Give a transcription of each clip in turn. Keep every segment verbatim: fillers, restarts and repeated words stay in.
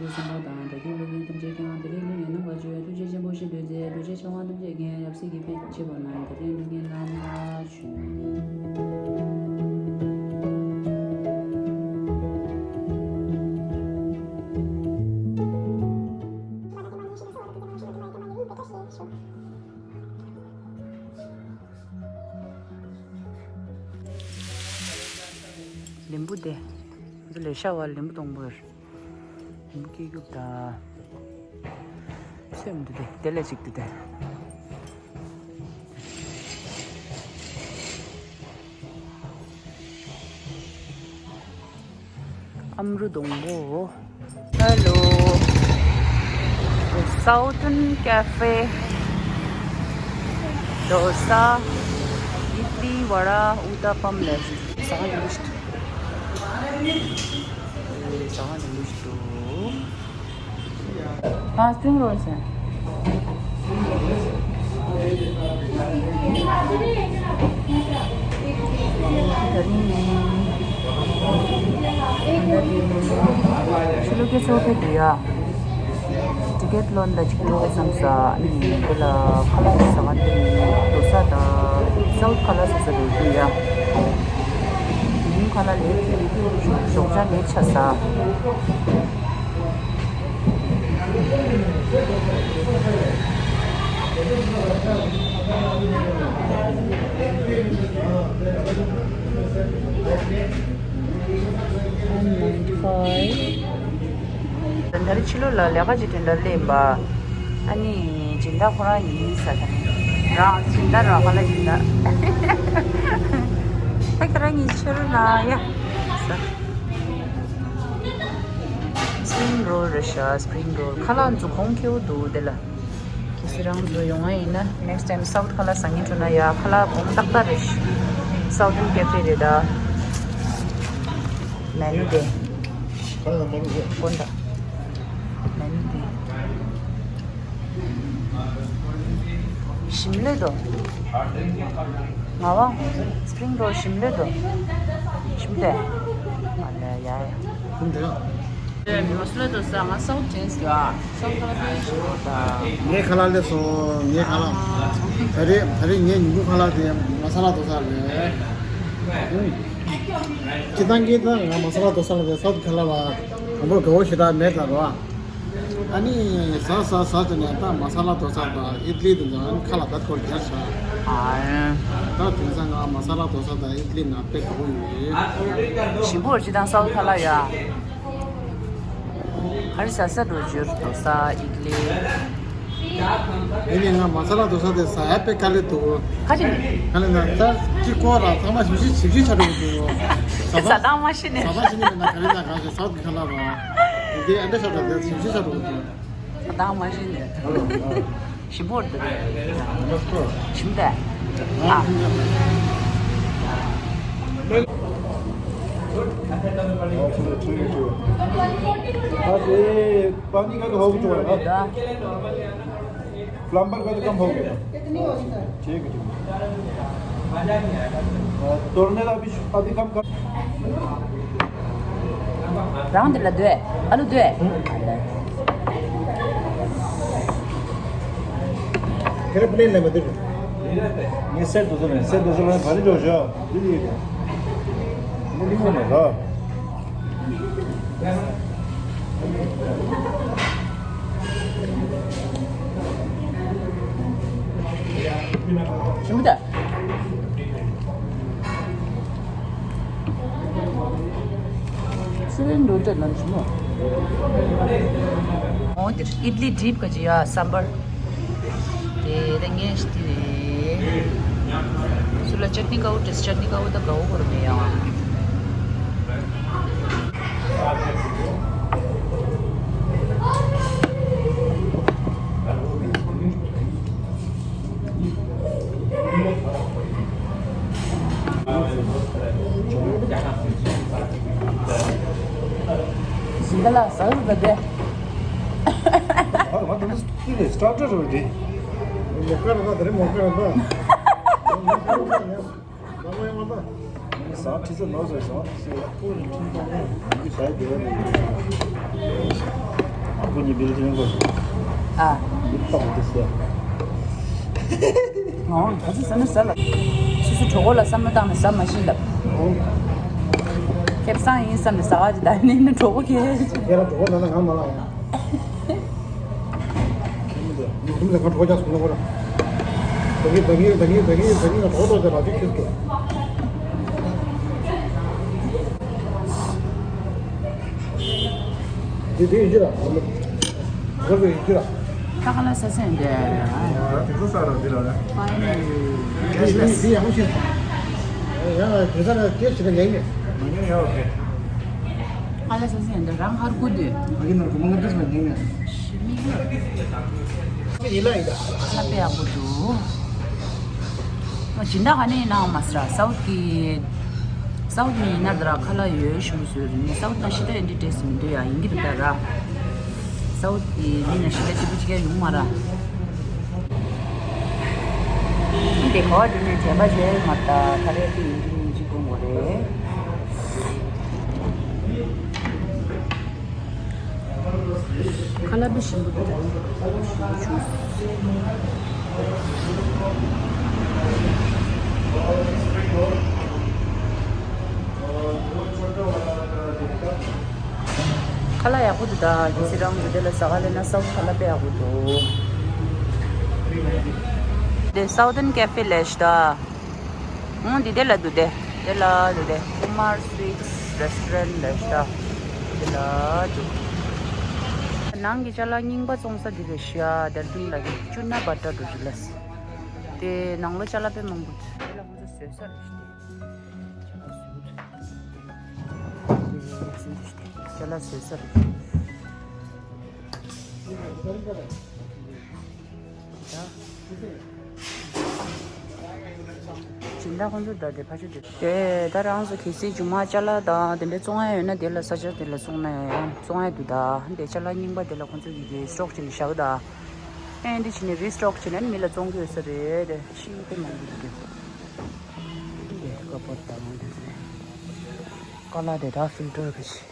སེམས་དཔའ་དང་། དགྲ་བགེགས་ཀླུ་བེམ་ཐམས་ཅད་ཀྱང་། དེ་རིང་ལྷུན་གྱིས་གནང་བར་བྱོན། ཐུགས་རྗེ་ཆེན་པོ་ཞེས་འདུད་མཛད། གདུལ་བྱའི་ཆོས་དབང་ཐམས་ཅད་ཀྱང་། ཡབ་སྲས་ཀྱི་ཕན་བྱེད་པ་རྣམས། དེ་རིང་ལྷུན་གྱིས་གནང་བར་བྱོན། ལིམ་བུ་དེ། ང་ཚོ་ལས་ཤ་བ་ལིམ་བུ་གཏོང་བར། ལིམ་བུ་སྐྱེ་རྒྱུག་ད། ཚོད་མི་འདུག་དེ། དེ་ལས་ཅིག་འདུག་དེ། ཨམ་རུ་སྡོང་པོ། Hello. Southern Cafe. Dosa, idli, vada, uttappam left. ཟ་ཁང་དེ་འདུག་ཟ་ཁང་དེ་འདུག་ཨ། སྤྲིང་རོལ་ཟེར། ཕྱི་ལོགས་ཀྱི་ཚོགས་པའི་འདུག་ཡ། ཊི་ཀེ་ཊི་ལོན་ད་ཅིག་འགྲོ་བསམ་ས། ཨ་ནི་དེ་ལ་ཁ་ལག་ཟ་ག་འདི་རྡོ་ས་དང་སའུ་ཐི་ཁ་ལག་ཟ་ས་རེད་འདུག་ཡ། དེ་རིང་ཁ་ལག་ལས་ཞོགས་ཇ་ལས་ཆ་ཟ། ད་རེས་ཕྱི་ལོགས་ལ་ལས་ཀ་ཅིག་དེ་འདྲ་སླེབས་པ། ཨ་ནི་སྦྱིན་བདག་ཁོ་རང་ཡིན་ས་དང་། རང་སྦྱིན་བདག་རང་ཁ་ལ་སྦྱིན་བདག་ད་ཁྱེད་རང་གཉིས་ཕྱི་རུ་ན་ཡ། ས་སྤྲིང་རོལ་རེད་ཤག་སྤྲིང་རོལ། ཁ་ལག་འཛུགས་གོང་ཁེའུ་འདུག་དེ་ལ། གལ་སྲིད་རང་ཚོ་ཡོང་ང་ཡིན་ན། next time South ཁ་ལག་ཟ་སྙིང་བྲོ་ན་ཡ། ཁ་ལག་གོང་ཏག་ཏག་རེད། Southern Cafe རེད་ད། མེ་ནུ་དེ། ཁ་ལག་མ་རུ་གོ་འདྲ། མེ་ནུ་དེ། ཞིམ་ལོས་དོ། ང་བ། སྤྲིང་རོལ་ཞིམ་ལོས་དོ། ཞིམ་དེ། ཨ་ལེ་ཡ་ཡ། ཞིམ་དེ། མ་ས་ལ་དོ་ས་ང་སའུ་ཐི་ཅན་སི་ཡོད་ཨ། སའུ་ཐི་ཁ་ལག་དཔེ་ཞིམ་པོ་ད། ངའི་ཁ་ལག་སླེབས་སོང་། ངའི་ཁ་ལག་ད་རེས་ད་རེས་ངའི་ཉིན་གུང་ཁ་ལག་དེ་མ་ས་ལ་དོ་ས་རེད། སྤྱིར་བཏང་གི་ད་ང་མ་ས་ལ་དོ་ས་ལ་དེ་སའུ་ཐི་ཁ་ལག་ལ་དང་པོར་དགའ་བོ་ཞེ་དྲག་མེད་ད་རོ། ཨ་ནི་ཟ་ཟ་ཟ་དེ་ནས་ད་མ་ས་ལ་དོ་ས་དང་ཨིད་ལི་དེ་ཚོ་ཨ་ནི་ཁ་ལག་ད་སྐོར་རྒྱག་ས། ཨ། ད་དེང་སང་ང་མ་ས་ལ་དོ་ས་དང་ཨིད་ལི་ང་དཔེ་དགའ་བོ་ཡོད། ཞིམ་པོ་རེད། སྤྱིར་བཏང་སའུ་ཐི་ཁ་ལག་ཡ། ག་རེ་ཟ་ས་འགྲོ་རྒྱུར་དོ་ས་ཨིད་ལི། ཨེ་ནི་ང་མ་ས་ལ་དོ་ས་དེ་ཟ་ཡ་དཔེ་དཀའ་ལས་འདུག་ཁ་ཅིག་ནི། ཁ་ལས་ན་ད་ཅི་སྐོར་ར་ཚང་མ་ཞིབ་ཞིབ་ཞིབ་ཞིབ་ཆ་འགྲོ་གི་འདུག་ཟ་ས་སྟངས་མ་ཤེས་ནས། ཟ་ས་ཤེས་ནས་མེད་ན་ག་རེ་ན་ག་ཞིག་ཟ་གི་ཁ་ལ་བ། དེ་ཨ་འདྲ་ཤ་འདྲ་དེ་ཞིབ་ཞིབ་ཆ་འགྲོ་གི་འདུག་ཟ་སྟངས་མ་ཤེས་ནས། ཞིམ་པོ་འདུག་ཞིམ་པས། ཨ། हाँ, ये पानी का तो हो चुका है ना? प्लम्बर का तो कम हो गया। ठीक है, ठीक है। तोड़ने का अभी, अभी कम कर। རང་འདི་ལ་འདོད། ཨ་ལུ་འདོད། ཁེ་རེ་པི་ལེན་ལ་མ་འདོད། ངས་སེར་དུ་ཟེར་ནས་སེར་དུ་ཟེར་ནས་བ་རི་འགྲོ་ཞོ། འདི་ཡིན། འདི་ཡིན་ནས་རོ། ཞིམ་པོ་ད། སི་རན་འགྲོ་དེ་ལམ་ཞིམ་མོ། འོ་འདིར་ཨིད་ལི་ཌིབ་ག་ཅི་ཡ་སམ་བར། དེ་རེ་ངས་ཤི་དེ་རེད། སུ་ལ་ཅར་ནི་དགའ་བོ་ཏེས་ཅར་ནི་དགའ་བོ་ད་དགའ་བོ་གོར་མེ་ཡང་། ཟིན་ག་ལ་ཟ་ཟ་ད་དེ། ཨ་ང་ད་ནི་སི་ཊར་ཊར་རེད། མོ་ཀར་ད་དེ་རེད། མོ་ཀར་ད། ཟ་ཁྲི་ཚོ་ནོར་བཟོས་སོང་། ཟ་ཡི་དེ་རེད། ཟ་ཡི་དེ་རེད། ཁོ་གཉིས་བིལ་ཊིན་གོ། ཨ། འདི་ཏོག་འདི་ཟེར། ཨོ། ད་ཚོད་ཟ་ན་ཟ་ལ། སོ་སོ་གྲོད་ཁོག་ལ་བསམ་བློ་བཏང་ནས་ཟ་མ་ཤེས་ལབ། ཨོ། ཁེ་བཟང་ཡིན་བསམ་ནས་ཟ་བ་ཅིག་ད་ནི་ནི་གྲོད་ཁོག་ཁེལ། ཁྱེད་རང་གྲོད་ཁོག་ན་ན་ང་མ་ལ་ཡ། ཉོ་གུམ་ལ་ང་གྲོད་ཁོག་ཅག་སོང་ན་གོ་ར། ད་གིན་ད་གིན་ད་གིན་ད་གིན་ད་གིན་ང་གྲོད་ཁོག་ཅག་ལ་ཅིག་ཁྱེར་ཏོ། དེ་དེ་ཡིན་གྱི་ལ། ང་ཚོ་ཡིན་གྱི་ལ། ད་ག་ལ་ས་སེ་འདི། དེ་ཚོ་ས་ར་འདི་ལ་ལ། ཕ་ཡིན་ནས། དེ་དེ་ཡག་པོ་ཤེས། ཡང་དེ་ས་ལ་སྐད་ཆ་ལ་ཉན་ནས། མ་ཉན་ཡོད་ཀྱི། ག་ལ་ས་སེ་འདི་རང་ཧར་གུ་དེ། ཨ་ཀི་ནོར་གུ་མ་ང་དེ་ས་ལ་ཉན་ནས། ཤི་མི་གི། ཡིན་ལ་ཡིན་ད། ལ་པེ་ཡག་པོ་འདུག་སྦྱིན་བདག་ག་ནས་ཡིན་ནའང་མ་ཟེར་ར། སའུ་ཐི་གི། སའུ་ཐི་ནས་ཡིན་ན་ད་ར་ཁ་ལག་ཡོད་ཞུ་ཟེར་ནས། སའུ་ཐི་ན་ཤི་ད་ཨེ་འདྲ་ཏེས་མི་འདུག་ཡ། ཡིན་གྱི་རེད་ད་ར། སའུ་ཐི་གི་མི་ན་ཤི་ད་སྐྱིད་པོ་ཅིག་ཡང་ཡོང་མ་ར། དེ་ག་བ་དེ་ནས་དྲན་པ་བརྗེད་མ་ད་ད་རེས་དེ་ཡིན་གྱི་མིན་གྱི་དགོངས་པ་རེད། ཁ་ལག་པའི་ཞིམ་པོ་འདུག་ཁ་ལག་ཡག་པོ་འདུག་ད་གལ་སྲིད་རང་ཚོ་དེ་ལ་ཟ་ག་སླེབས་ན་སའུ་ཐི་ཁ་ལག་དཔེ་ཡག་པོ་འདུག་དེ་Southern Cafe ལབ་ཤག་ད། ཨང་དེ་དེ་ལ་འདུག་དེ། དེ་ལ་འདུག་དེ། Kumar Sweets Restaurant ལབ་ཤག་ད། དེ་ལ་འདུག་ནང་གི་ཅ་ལག་རྙིང་པ་བཙོང་ས་འདི་རེད་ཤག་ད་རྡུང་ལ་གི་ཅུ་ན་བ་ཏྲ་འགྲོ་རེད་ལ། དེ་ནང་ལོ་ཅ་ལག་དཔེ་མང་པོ་འདུག་དེ་ལ་ཁོང་ཚོ་བཟོས་ས་རེད་ཤག་དེ། ཅ་ལག་བཟོས་ས་རེད། སྦྱིན་བདག་ཁོང་ཚོ་ད་དེ་ཕ་ཆུ་དེ། དེ་ད་རང་ཚོ་གལ་སྲིད་མཇུག་མ་ཅ་ལག་དང་དེ་འདྲ་བཙོང་ཡ་ཡོད་ན་དེ་ལ་ས་ཆ་དེ་ལ་བཙོང་ན་ཡང་བཙོང་ཡ་འདུག་ད་དེ་ཅ་ལག་རྙིང་པ་དེ་ལ་ཁོང་ཚོ་གིས་རི་སི་ཊོག་བྱས་ནས་བཞག་ད། ཨེ་འདི་བྱས་ནས་རི་སི་ཊོག་བྱས་ནས་མི་ལ་བཙོང་གི་ཡོད་ས་རེད། དེ་ཤིང་དེ་མང་པོ་འདུག་དེ་ཀ་པོར་དང་དེ་ཚོ་ཀ་ལ་དེ་ད་ཕིལ་ཊར་ག་ཤི།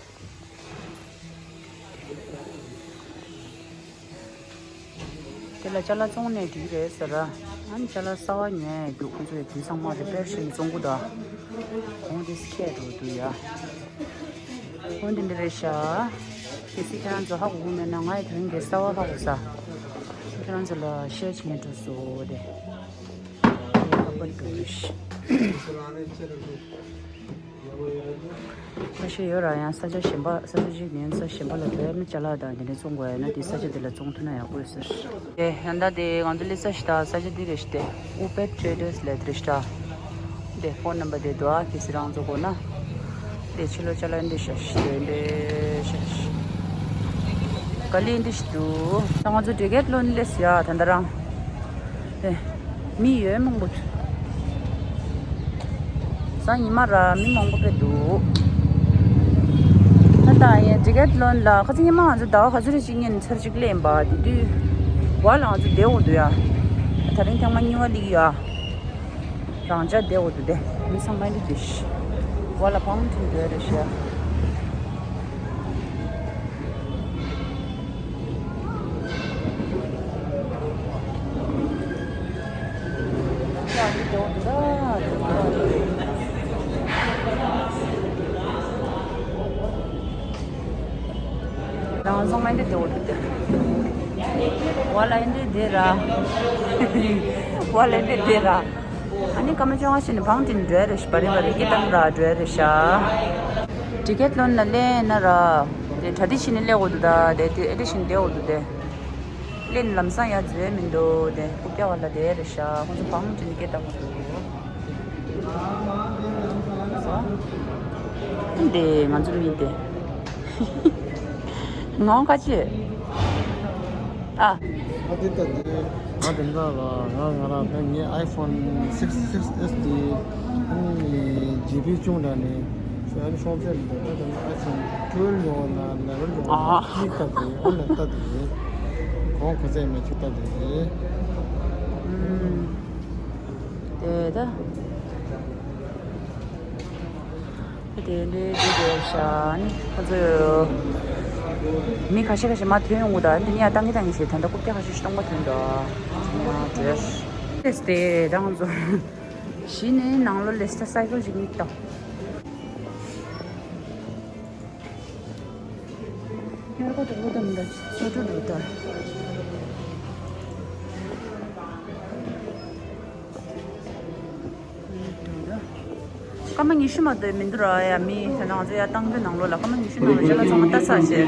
དེ་ལ་ཅ་ལག་བཙོང་ནས་འགྲིག་རེད་ཟེར་ར། ཨ་ནི་ཅ་ལག་གསར་བ་ཉོ་ཡ་འདུག་ཁོང་ཚོས་དུས་ཚང་མ་རི་པེར་བྱས་ནས་བཙོང་གི་འདུག་གོང་དེ་སྐད་འགྲོ་འདུག་ཡ། འོ་འདི་འདི་རེད་ཤག་གལ་སྲིད་ཁྱེད་རང་ཚོ་ཧ་གོ་གི་མེད་ན་ང་ཡི་དོན་གྱི་གསར་བ་ཧ་གོ་ས། ཁྱེད་རང་ཚོ་ལ་ཤེར་བྱེད་ནས་འགྲོ་སོ་དེ། ཁ་པར་འགྲོ་རེད་ཤག་ཁ་ཤས་ཡོད་ར་ཡང་ས་ཆ་གཞན་པ་ས་ཆ་གཅིག་ནས་ས་གཞན་པ་ལ་འགྲོ་ཡ་ནི་ཅ་ལག་དང་དེ་འདྲ་བཙོང་དགོས་ཡ་ན་དེ་ས་ཆ་དེ་ལ་བཙོང་ཐུབ་ན་ཡག་པོ་ཡོད་ཟེར། དེ་ཡང་ད་དེ་ང་ཚོ་སླེབས་ས་ཞིག་དང་ས་ཆ་འདི་རེད་ཤག་དེ་ཨུ་པེ་ཊྲེ་ཌར་སི་ལབ་དེ་རེད་ཤག་དེ་ཕོན་ནམ་བར་དེ་འདུག་ཨ་གལ་སྲིད་རང་ཚོ་དགོས་ན། དེ་ཕྱི་ལོགས་ཅ་ལག་འདི་ཤག་ཤག་དེ་འདི་ཤག་ཤག་ག་ལེ་འདི་ཤག་འདུག་ད་ང་ཚོ་ཊི་ཀེ་ཊི་ལོན་སླེབས་ཡ་ད་ད་རང་། དེ། མི་ཡོད་མང་པོ། གཟའ་ཉི་མ་ར་མི་མང་པོ་དཔེ་འདུག་ད་ལྟ་ཡང་ཊི་ཀེ་ཊི་ལོན་ལ་ཁ་སང་ཉི་མ་ང་ཚོ་ཟླ་བ་ག་ཚོད་རེ་ཅིག་ཉིན་ཚར་གཅིག་ལེན་པ་དེ་དུས་བ་ལ་ང་ཚོ་བསྡད་འོ་འདུག་ཡ། ད་རིང་ཐེངས་མ་གཉིས་པ་སླེབས་ཡ། རང་འཇགས་བསྡད་འོ་འདུག་དེ་མི་ཚང་མ་འདི་འདུག་བ་ལ་བང་ཁྲིད་འདོད་རེད་ཤག་རང་ཚང་མ་འདི་དེ་འོ་འདུག་དེ། བ་ལ་འདི་དེ་ར། བ་ལ་འདི་དེ་ར། ཨ་ནི་སྐར་མ་བཅོ་ལྔ་ཕྱིན་ནས་བང་ཁྲིད་འགྲོ་ཡ་རེད་ཤག་བ་རེ་བ་རེ་སྐད་བཏང་ར་འགྲོ་ཡ་རེད་ཤག་ཊི་ཀེ་ཊི་ལོན་ན་སླེབས་ན་ར། དེ་གྲ་སྒྲིག་བྱས་ནས་སླེབས་འོ་འདུག་ད་དེ་དེ་ཨེ་ཊེན་ཤན་བསྡད་འོ་འདུག་དེ། སླེབས་ནས་ལམ་སང་ཡར་འཛུལ་ཡ་མི་འདུག་དེ་རྐུབ་བཀྱག་པ་ལ་བསྡད་རེད་ཤག་ཁོང་ཚོ་བང་ཁྲིད་ནས་སྐད་བཏང་འོ་འདུག་དེ་ང་ཚོ་མི་དེ། ངའོ་ཁ་ཅིག་ཨ། ཨ་དེ་ལྟ་དེ། ང་དེ་འདྲ་ལ་ང་ང་རང་ཕན་ངའི་ཨའི་ཕོན་སིགས་སིགས་ཨེས་དེ་ཨ་ནི་ཇི་བི་ཆུང་དྲགས་ནས་ཤོ་ཨ་ནི་ཤོང་ཚད་མི་འདུག་ད་དེ་ནི་ཨའི་ཕོན་ཊུ་ཝེལ་ཡོང་བ་ན་ལེ་ཝེན་ཡོང་བ་ན་ཨ་གཉིས་ལྟ་དེ་ཨ་ལ་ལྟ་དེ་གོང་གོ་ཚད་མེད་ཅིག་ལྟ་དེ། ཨུམ། དེ་ད། དེ་འདྲའི་འདི་འདྲའི་ཤ་ནི་ཁོ་ཚོས་ མི་ཁ་ཤས་ཁ་ཤས་མ་ཐོན་ཡོང་གི་འདུག་འདི་ནི་ཡང་བཏང་གི་བཏང་གི་ཞེས་ད་ལྟ་རྐུབ་བཀྱག་ཁ་ཤས་ཤིག་སྟོང་པ་ཐོན་འདུག་ཡང་བྲོས། ལེས་ཏེ་རང་ཚོ་གཞི་ནས་ནང་ལོ་ལེས་ཏེ་སའི་ཀལ་ཞིག་གཉིས་བཏང་། ཉར་གོ་འགྲོ་གི་འདུག་མི་འདུག་སོ་འགྲོ་འགྲོ་ད། སྐར་མ་ཉི་ཤུ་མ་གཏོགས་མི་འདུག་ར། ཡ་མི་ད་ང་ཚོ་ཡ་ཏང་གི་ནང་ལོགས་ལ་སྐར་མ་ཉི་ཤུ་ནང་ལ་ཅ་ལག་ཚང་མ་ལྟ་ཚར་བྱས།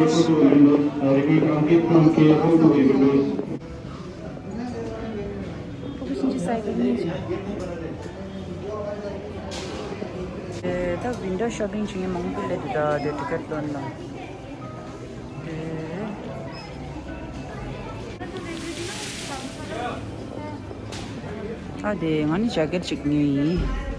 ཕྲུ་གུ་ཕྱིན་ཅི་སའི་ཀལ་གཉིས་བྱས། ཨེ་ད་ཝིན་ཌོ་ཤོ་པིང་བྱེད་མཁན་མང་པོ་སླེབས་འདུག་ད་དེ་ཊི་ཀེ་ཊི་ལོན་ལ། ཨ་དེ་ང་ནི་ཇེ་ཀེ་ཊི་ཅིག་ཉོས་ཡིན།